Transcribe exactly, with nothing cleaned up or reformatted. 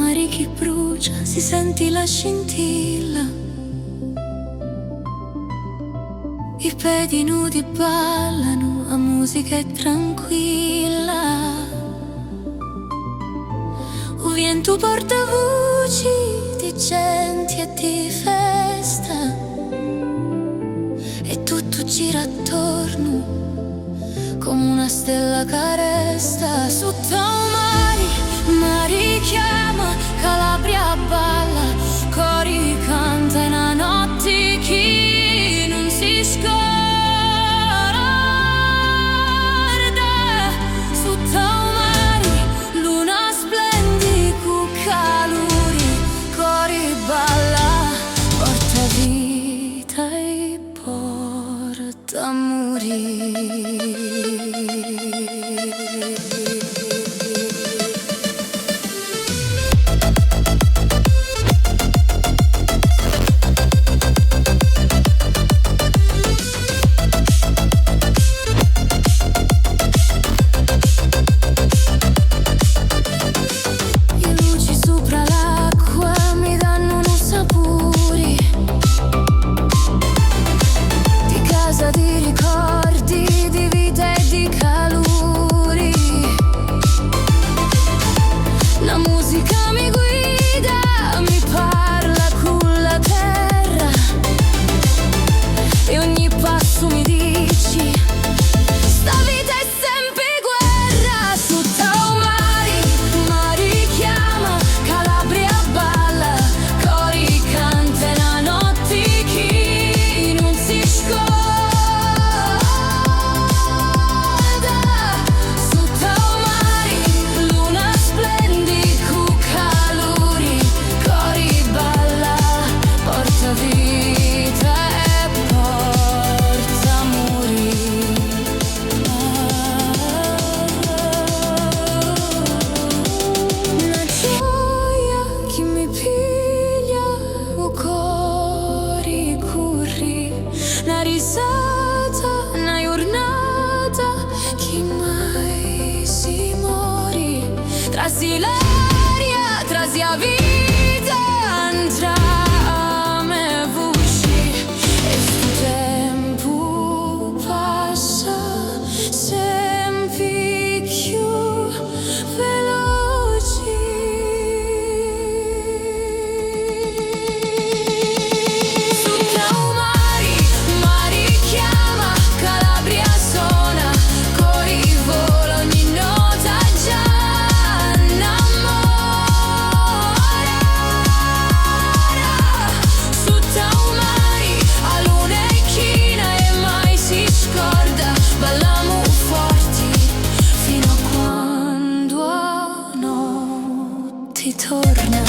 mari chi brucia, si senti la scintilla. I pedi nudi ballanu, a musica è tranquilla. U vientu porta vuci di genti e di festa, e tuttu gira attornu comu una stella ca resta. Sutta u mari, mari chiama, Calabria balla, cori canta, è na notti chi nun si scorda. Sutta u mari, luna splendi cu caluri, cori balla, porta vita e porta amuri. I luci supra l'acqua mi dannu nu sapuri di casa, di ricordi, di vita e di caluri. La musica mi guida, mi parla cu la terra, e ogni passu mi dici: sta vita è sempi guerra. Sutta u mari, mari chiama, Calabria balla, cori canta, è na notti chi nun si scorda. Sutta u mari, luna splendi cu caluri, cori balla, porta vita e porta amuri. Na gioia chi mi piglia u cori curri, na risata, na jurnata chi mai si mori. Trasi l'aria, trasi a vita, ntra a me vuci. E stu tempu passa sempi cchiù veloci. Sutta u mari, mari chiama, Calabria sona, cori vola, ogni nota già nnamora. Sutta u mari, a luna è china e mai si scorda, ballamu forti finu a quandu a notti torna.